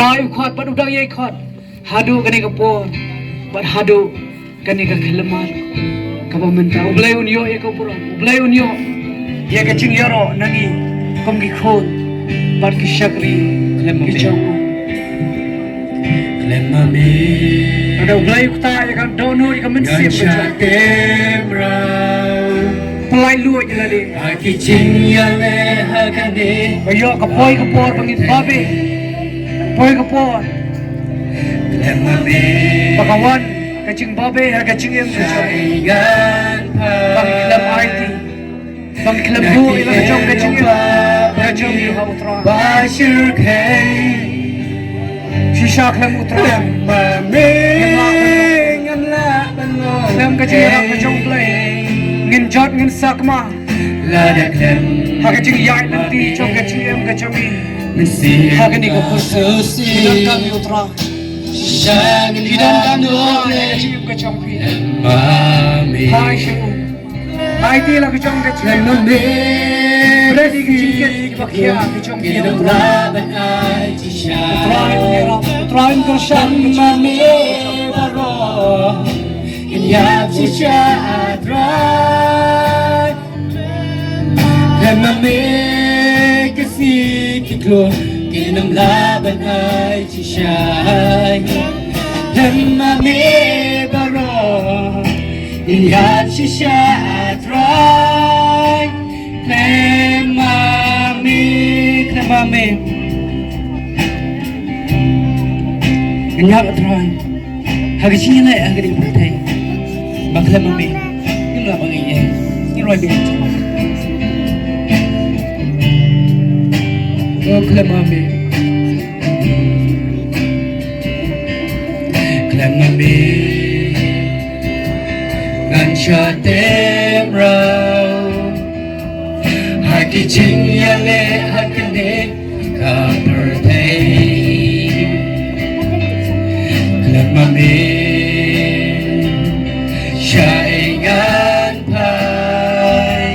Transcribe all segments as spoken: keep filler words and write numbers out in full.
Ai u khot bad u dang ïai khot haduh kane ka por bad haduh kane ka khyllipmat kaba mynta. U Blei un ïoh ïa ka burom, U Blei un ïoh ïa ka jingïaroh na ngi kum ki khun bad ki shakri ki jong u. Khlem ma me. Lada U Blei u ktah ïa ka dohnud ïa ka mynsiem ka jong u. Pynlait luid ïa lade. Ha ki jingïaleh ha kane. Ba ïoh ka poi ka por ba ngin babe. Poi ka por. Khlem ma me. Ba ka wan ka jingbabe ha ka jingim ka jong u. Ba ngin khlem aiti. Ba ngin khlem buh ïa la ka jong ka jingim ka jong ngi ha u Trai. Ba shyrkhei. Shisha khlem u Trai. Khlem ma me. Ngin lah ban long. Khlem ka jingïarap ka jong U Blei. Ngin jot ngin sakma. Lada khlem. Ha ka jingïaid lynti jong ka jingim ka jong ngi. Ha kane ka por. Ngi donkam ïa u Trai. Ngi donkam ïa u Trai ha ka jingim ka jong ngi. Khlem ma me. Hai sha u. Aiti la ka jong ka jingim. Khlem ma me. Bret ïa ka jingkit kiba khia ka jong ngi ïa u Trai. U Trai un ïarap, U Trai un kyrshan. Khlem ma me baroh. Ngin ïap shisha, ah Trai. Khlem ma me ki sngi ki klur kin ym lah ban ai jingshai. Khlem ma me baroh ngin ïap shisha, ah Trai. Khlem ma me, khlem ma me. Ngin ïap, ah Trai. Ha ka jingïaleh ha kane ka pyrthei. Ba khlem ma me ngim lah ban ngi ei. Ngi roi biang. Oh khlem ma me. Khlem ma me ngan shah teh mraw. Ha ki jingïaleh ha kane ka pyrthei. Khlem ma me shaei ngan phai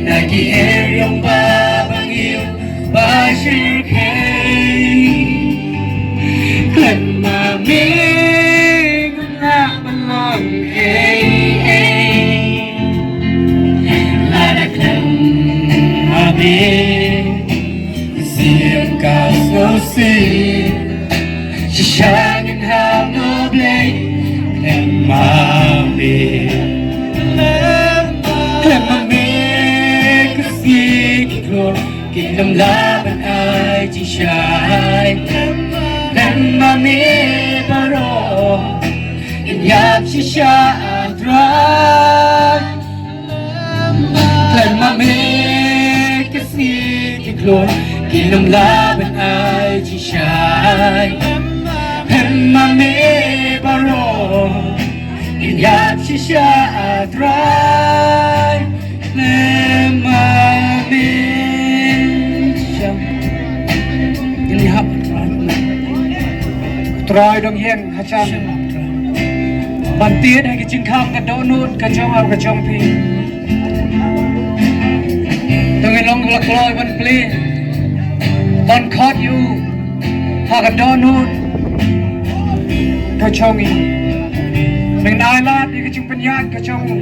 na ki eriong ba bang ïew ba shyrkhei. Khlem ma me ngam lah ban long ei ei. Lada khlem ma me ka siem ka sngewsih. Shisha ngin hap noh Blei. Khlem ma me, khlem ma me ki sngi ki klur kin ym lah ban ai jingshai. Khlem ma me baroh ngin ïap shisha, ah Trai. Khlem ma me ki sngi ki klur kin ym lah ban ai jingshai. Khlem ma me baroh ngin ïap shisha, ah Trai. Khlem ma me shisha ngin ïap, ah Trai. Trai dang ïeng ha jan ban tied ha ki jingkhang ka dohnud ka jong nga ka jong phi. To ngin long la kloi ban plie ban khot ïa u ha ka dohnud ka jong ngi. Ngin ai lad ïa ka jingpynïaid ka jong u.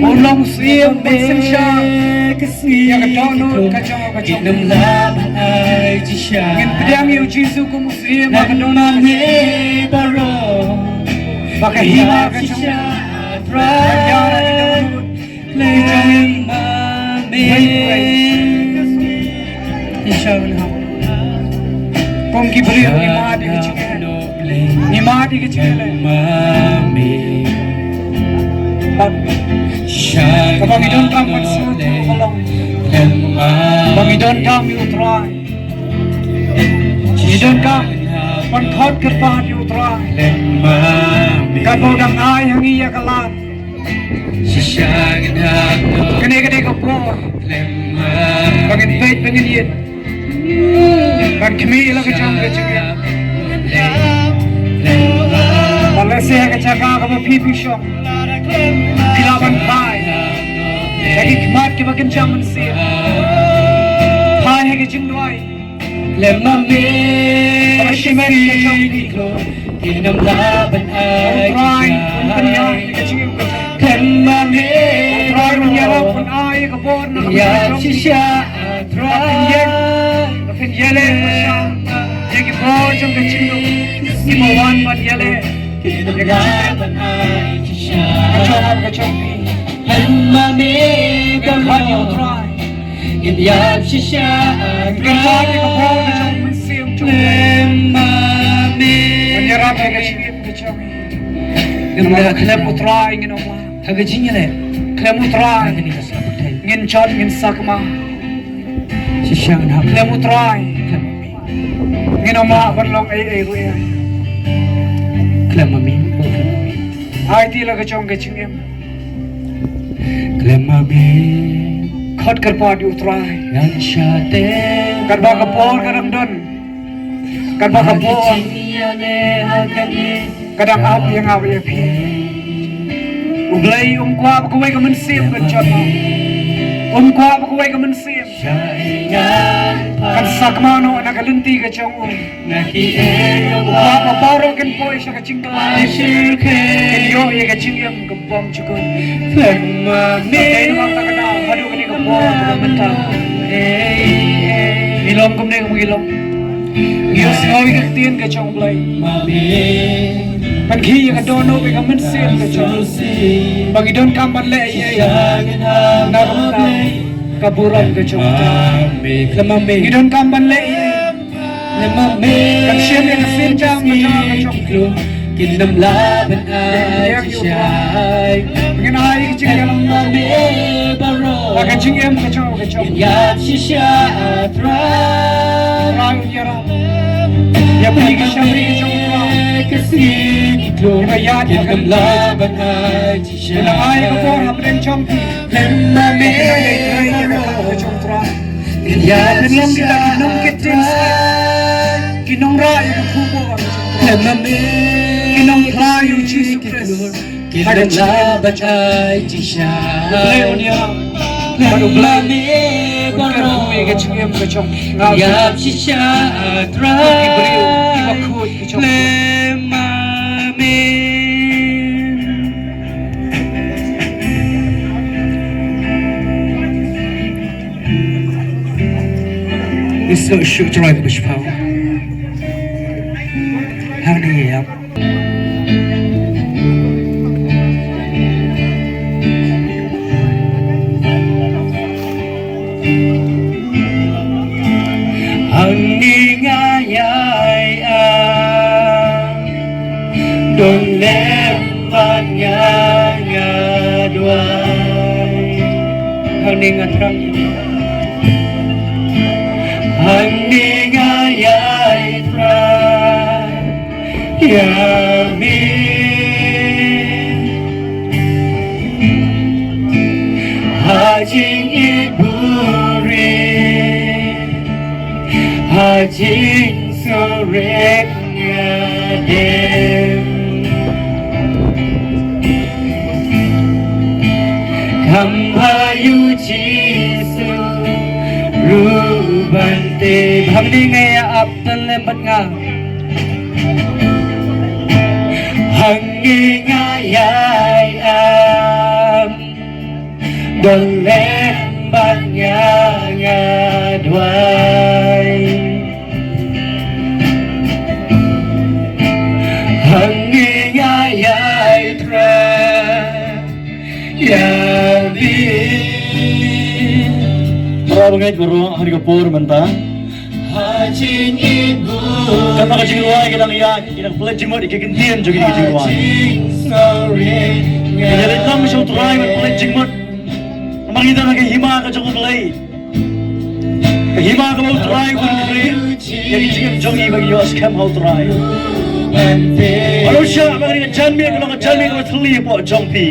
U long u syiem ban synshar ïa ka dohnud ka jong nga ka jong phi. Ngin pdiang ïa u Jisu kum u Ba ka hima ka jong u. Ba ka hima ka jong u. Ba ka hima ka jong u. Kum ki briew ngi mad ïa ka jingeh. Ngi mad ïa ka jingeh. Bad kaba ngi donkam ban sngewthuh ka long ba ngi donkam ïa u Trai. Ngi donkam ban khot kyrpad ïa u Trai. Katba u dang ai ha ngi ïa ka lad. Kane ka dei ka por ba ngin peit ba ngin ïeit. Ban khmih ïa la ka jong ka jingim. Ba lehse ha ka jaka kaba phi phi shong, phi lah ban phai ïa ki khmat kiba kynja mynsiem. Phai ha ka jingduwai. Khlem ma me, ka shimet ka jong ki klur kin ym lah ban ai jingïaid. Khlem ma me, ïa shisha Trai. Ïa ki bor jong ka jingim, ki bor ban ïaleh ïa ka jingim ka jong, ka jong phi. Khlem ma me, khlem ma me, Trai. Ngin ïap shisha, Trai. Ngin ïap ïa ka bor ka jong u Mynsiem jong u Blei. Khlem ma me. Ban ïarap ïa ka jingim ka jong ngi. Ngin ïa khlem u Trai, ngin ong la. Ha ka jingïaleh. Khlem u Trai. Ha ka jingïaleh. Ngin jot, ngin sakma. Shisha ngin hap. Khlem u Trai. Khlem. Ngin ym lah ban long ei ei ruh ïa. Khlem ma me. Aiti la ka jong ka jingim. Khlem ma me. Khot kyrpad ïa u Trai. Ngan shah teng. Katba ka por ka dang don. Katba ka por ka dang ap ïa nga bad ïa phi. U Blei um kwah ba kawei ka mynsiem kan jot. Um kwah ba kawei ka mynsiem kan sakma noh na ka lynti ka jong u. Um kwah ba baroh kin poi sha ka jingkhlaiñ, kin ïoh ïa ka jingim kaba bymjukut. Khlem ma me. Te ngi wan ta ka daw haduh kane ka por kaba mynta. Ngi long kumne kumba ngi long. Ngi ïohsngew ïa ka ktien ka jong U Blei. Pynkhih ïa ka dohnud bad ka mynsiem ka jong u. Ba ngi donkam ban leh ei ei na ka bynta ka burom ka jong u. Khlem ma me. Ngi donkam ban leh ei ei. Khlem ma me. Kan shim ïa ka sienjam ka jong u. Kin ym lah ban ai jingshai. Ngin ai ka jingïalam. Khlem ma me baroh. Ba ka jingim ka jong u ka jong. Ngin ïap shisha, ah Trai. Trai un ïarap ïa phi ki shynrang ka jong u Trai. Ka sngi ki tlot. Kin ym lah ban ai jingshai. Kin ai ka bor hapdeng jong phi. Khlem ma me. Kin ai ka kam ka jong u Trai. Kin long kita ki nongkit jingshai, ki nongrah ïa ka khubor. Khlem ma me. Ki nongphla ïa u Jisu Khrist. Kin ym lah ban ai jingshai. Khlem ma me. Khlem ma me baroh. Ïap shisha, ah Trai. Ki briew kiba khuid ki jong. Khlem ma me. Ngi sngewsih Trai kaba shiphew. Hangne ïa. Hangne nga ïai ap, don lem bad nga, nga duwai. Hangne nga thrang ïa me. Hangne nga ïai thrang ïa me. Ha jingïeit buhrieh, ha jingsngewrit nga dem. Kham bha ïa u Jisu ruh ban tip. Hangne nga ïai ap, don lem bad nga. Hangne nga ïai ap, don lem bad nga, nga duwai. Hangne nga ïai thrang ïa me. Para bangeit baroh, ha kane ka por mynta. Katba ka jingrwai ka dang ïaid, ngi dang pynleit jingmut ïa ki kyntien jong kine ki jingrwai. Ngi ïaleit lang sha U Trai ban pynleit jingmut. Namar ngi don ha ka hima ka jong U Blei. Ka hima kaba U Trai u pynkhreh ïa ki jingim jong ngi ba ngi ïoh skhem ha U Trai. Wat shah ba kane ka janmiet ka long ka janmiet kaba thylli hapoh jong phi.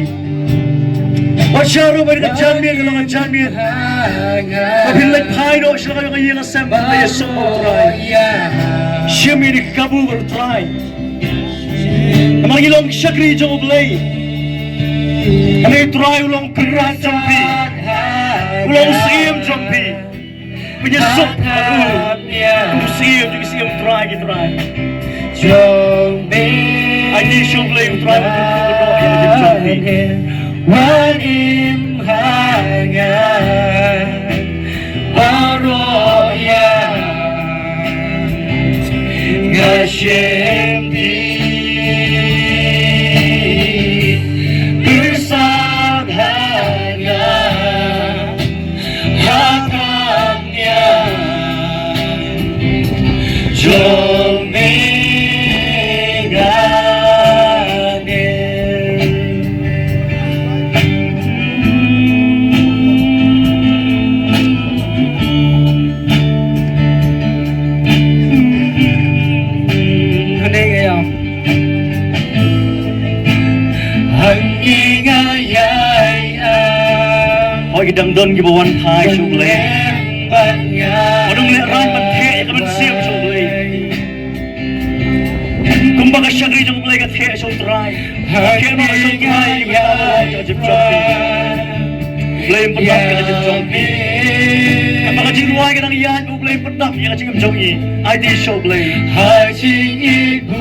Wat shah ruh ba kane ka janmiet ka long ka janmiet ba phin leit phai noh sha la ka ïing ka sem ban leit ïasuk bad U Trai. Shim ïa ka kabu bad U Trai. Namar ngi long ki shakri jong U Blei. Kane U Trai u long u Kynrad jong phi. U long u Syiem jong phi. Pynïasuk bad u Syiem, u Syiem Trai ki trai. Ai ti sha U Blei, U Trai, u Trai, u Trai, u Trai, u Trai. Wan im ha nga baroh ïa nga shem ti. Pyrshang ha nga ha kam ïa jong me nga ne. Hangne nga ïa. Hoi ki dang don kiba wan phai sha U Blei. Wat ym lehraiñ ban theh ïa ka mynsiem sha U Blei. Kumba ka shakri jong U Blei ka theh sha U Trai. Theh noh sha U Trai ïa ka jingim jong phi. Blei un pyndap ïa ka jingim jong phi. Kaba ka jingrwai ka dang ïaid, U Blei un pyndap ïa ka jingim jong ngi. Ai ti sha U Blei. Ha jingim U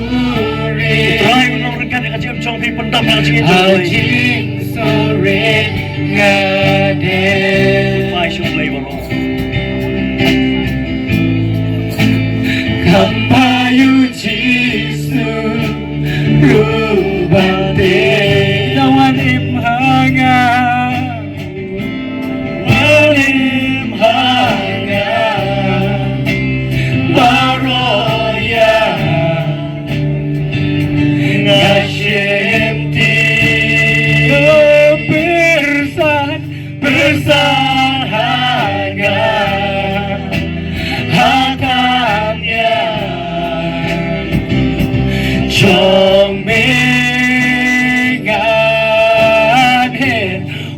Trai un long ryngkat ïa ka jingim jong phi, pyndap ïa ka jingim jong phi. Ai sha U Blei baroh. Kham ba ïa U Jisu ruh ban teh. Wan im ha nga. Wan im ha nga baroh ïa nga shem ti. Pyrshang, pyrshang ha nga ha kam ïa jong me nga ne.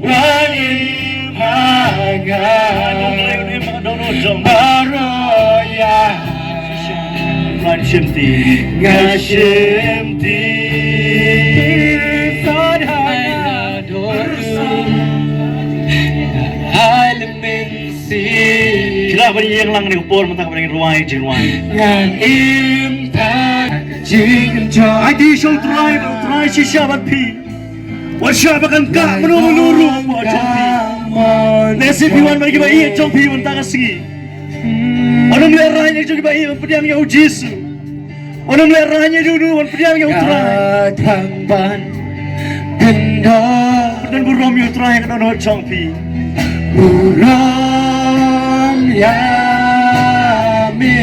Wan im ha nga baroh ïa. Wan shem ti. Nga shem ti. Pyrshang ha nga. Ai la mynsi. Ki lah ban ïeng lang ne ka por mynta kaba ngi rwai jingrwai. Ngan im tang jingim jong. Ai ti sha U Trai, U Trai shisha bad phi. Wat shah ba kan kah mano mano ruh wat jong phi. Lehse phi wan bad kiba ïeit jong phi mynta ka sngi. Wat ym lehraiñ ïa jong kiba ïeit ban pdiang ïa U Jisu. Wat ym lehraiñ ïa jong u ban pdiang ïa U Trai. Tang ban pyndonkam burom ïa U Trai ha ka dohnud jong phi. Burom ïa me.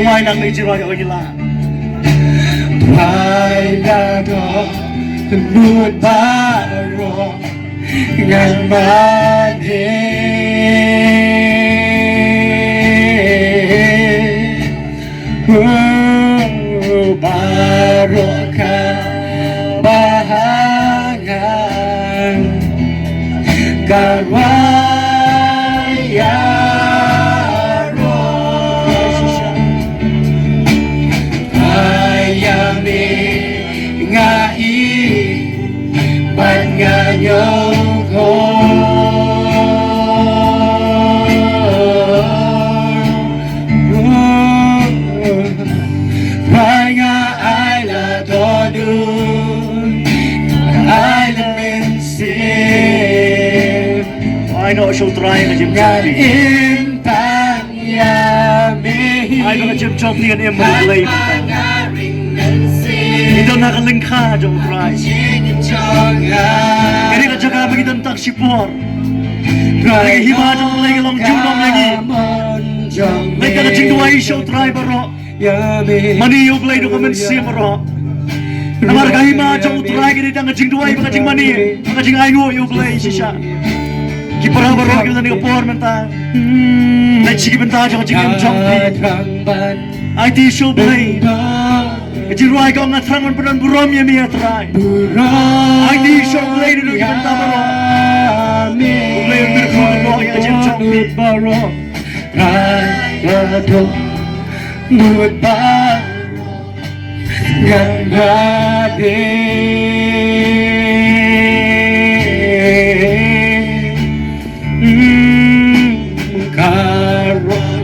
Wai nang ni jirai oi la. Trai la dohnud baroh ngan ban heh. Baroh kaba ha nga ka rwai ïa roh. Ïa me nga i bad nga ñiewkor. Trai nga ai la dohnud, ai la mynsiem. Ai noh sha U Trai ka jingim jong phi. Im tang ïa me. Ai ba ka jingim jong phi kan im bad U Blei. Ngi don ha ka lyngkha jong U Trai. Kane ka jaka ba ngi don tang shipor. Ka hima jong U Blei ka long junom ïa ngi. Leit da ka jingduwai sha U Trai baroh. Mane ïa U Blei da ka mynsiem baroh. Namar ka hima jong U Trai ka dei tang ka jingduwai bad ka jingmane bad ka jingainguh ïa U Blei shisha. Ki para baroh kiba don ha ka por mynta, leit sha ki bynta jong ka jingim jong phi. Aiti sha U Blei. Ka jingrwai ka ong, nga thrang ban pynburom ïa me, A Trai. Aiti sha U Blei naduh ki bynta baroh. U Blei un kyrkhu kyrdoh ïa ka jingim jong phi. Trai la dohnud baroh ngan ïadei. Mm, ka rong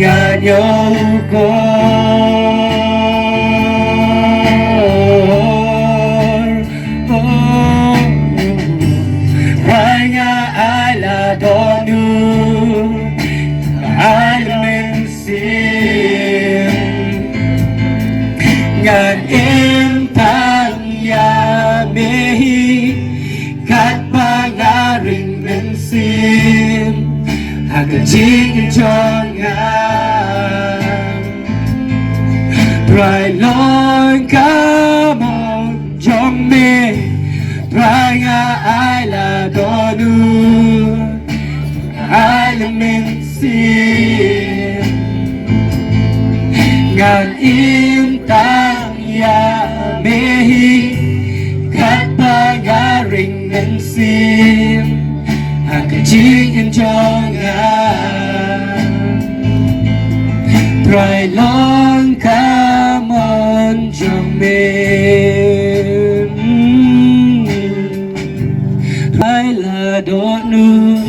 Nga ñiewkor, oh, Trai nga ai la dohnud, ai la mynsiem. Ngan im tang ïa me hi, katba nga ring mynsiem ha ka jingim jong nga. Trai long ka mon jong me, Trai nga ai la dohnud, ai la mynsiem. Ngan im tang ïa me hi, katba nga ring mynsiem ha ka jingim jong nga. Trai long ka mon jong me, Trai la dohnud,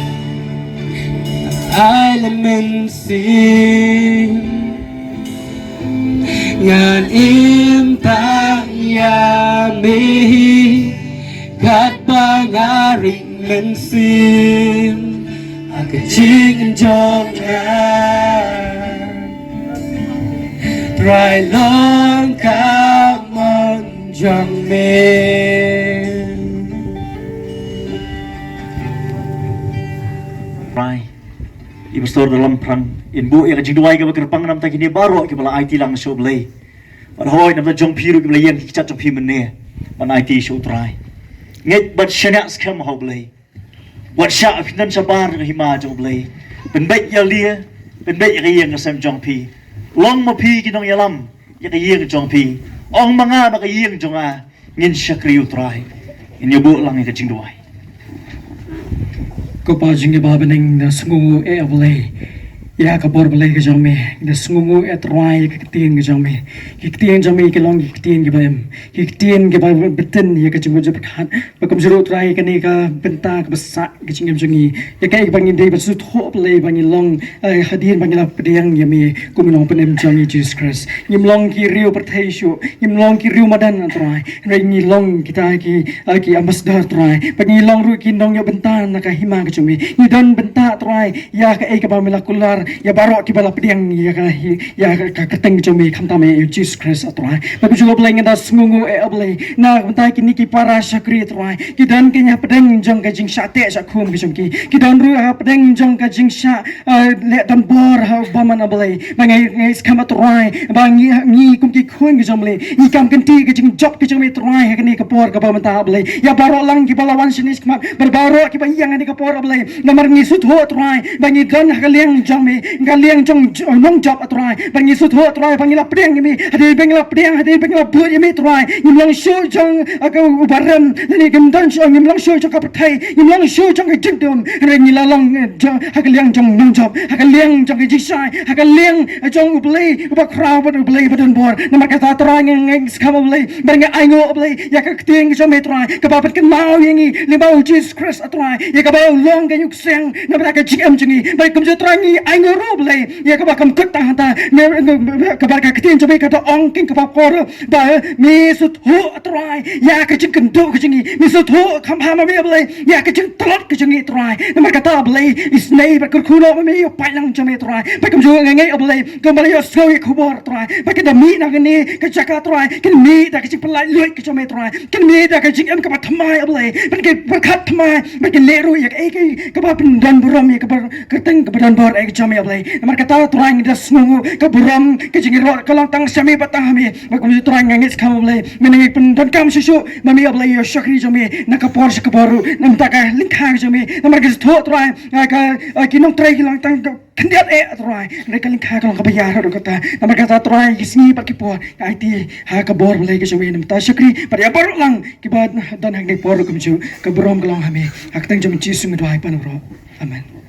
ai la mynsiem. Ngan im tang ïa me hi, katba nga ring mynsiem ha ka jingim jong nga. Trai long ka mon jong me. Trai, i pastor da lam phrang, in buh ïa ka jingduwai kaba kyrpang namar kine baroh kiba la aiti lang sha U Blei. Bad hoi namar jong phi ruh kiba la ïeng ki kjat jong phi mynne ban aiti sha U Trai. Ngeit bad shaniah skhem ha U Blei. Wat shah phin don shabar ka hima jong U Blei. Pynbeit ïa lade, pynbeit ïa ka ïing ka sem jong phi. Long ma phi ki nongïalam ïa ka ïing jong phi. Ong ma nga ba ka ïing jong nga ngin shakri U Trai. Ngin ïa buh lang ïa ka jingduwai. Ko Pa jong ngi ba ha bneng, da sngewnguh eh Blei ïa ka bor Blei ka jong me, da sngewnguh eh Trai ïa ka ktien ka jong me. Ki ktien jong me ki long ki ktien kiba im, ki ktien kiba btin ïa ka jingmut jingpyrkhat. Ba kumjuh ruh Trai kane ka bynta kaba sah ka jingim jong ngi, ïa kaei ba ngin dei ban sngewthuh Blei ba ngin long, eh, hadien ba ngin la pdiang ïa me kum u nongpynim jong ngi Jesus Christ. Ngim long ki riew pyrthei shuh, ngim long ki riew madan Trai. Hynrei ngi long kita ki, eh, ki ambassador Trai. Ba ngi long ruh ki nongïoh bynta na ka hima ka jong me. Ngi don bynta Trai ïa kaei kaba me la kular ïa baroh kiba la pdiang ïa ka hi, ïa ka, ka kyrteng jong me khamtam ïa U Jesus Christ Trai. Ba kumjuh Blei ngi da sngewnguh eh Blei na ka bynta kine ki para shakri Trai. Ki don ki hapdeng jong ka jingshah teh shah khum ka jong ki. Ki don ruh hapdeng jong ka jingshah, eh, leh donbor ha bymman Blei. Ba ngi, ngi skhem Trai ba ngi, ngi kum ki khun ka jong Blei, ngi kam kynti ka jingjop ka jong me Trai ha kane ka por kaba mynta Blei. Ïa baroh lang kiba la wan shane shakhmat, bad baroh kiba ïeng ha kane ka por Blei. Namar ngi sngewthuh Trai ba ngi don ha ka liang jong me, ka liang jong j-, nongjop Trai. Ba ngi sngewthuh Trai ba ngi la pdiang ïa me, hadien ba ngi la pdiang, hadien ba ngi la bud ïa me Trai, ngim long shuh jong, eh, ka u barim, lane ngim don shuh, ngim long shuh jong ka pyrthei, ngim long shuh jong ka jingdum. Hynrei ngi la long, eh, jong, ha ka liang jong nongjop, ha ka liang jong ka jingshai, ha ka liang, eh, jong U Blei uba khraw bad U Blei uba donbor. Namar kata Trai ngi, ngi skhem Blei, bad ngi ainguh Blei ïa ka ktien ka jong me Trai kaba pynkynmaw ïa ngi lyngba U Jesus Christ Trai, ïa kaba u long ka ñiuk seng namar ka jingim jong ngi. Bad kumjuh Trai ngi ainguh ruh Blei ïa kaba kum kut tang hangta, kaba ka ktien jong me ka da ong king kaba kor ba me sngewthuh Trai ïa ka jingkynduh ka jong ngi, me sngewthuh kham bha ma me Blei ïa ka jingtlot ka jong ngi Trai. Namar kata Blei, isynei bad kyrkhu noh ma me ïa u paidlang jong me Trai. Bad kumjuh nga ngeit Blei kumba la ïohsngew ïa ka khubor Trai, ba kin da mih na kane ka jaka Trai, kin mih da ka jingpynlait luid ka jong me Trai, kin mih da ka jingim kaba thymmai Blei, bad kin pyrkhat thymmai, bad kin leh ruh ïa kaei kaei kaba pyndon burom ïa kaba kyrteng kaba donbor eh ka jong me Blei. Namar kata Trai ngi da sngewnguh ka burom ka jingïaroh ka long tang sha me bad tang ha me. Bad kumjuh Trai nga ngeit skhem Blei, mynne ngi pyndonkam shuh shuh ma me Blei ïa u shakri jong me na ka por sha ka por ruh, na ka bynta ka lyngkha ka jong me. Namar ngi sngewthuh Trai, eh, ka, eh, ki nongtrei ki long tang khyndiat eh Trai, hynrei ka lyngkha ka long kaba ïar haduh katta. Namar kata Trai ki sngi bad ki por nga aiti ha ka bor Blei ka jong me, na ka bynta shakri bad ïa baroh lang kiba don ha kane ka por ruh kumjuh, ka burom ka long ha me. Ha ka kyrteng jong U Jisu nga duwai pan baroh. Amen.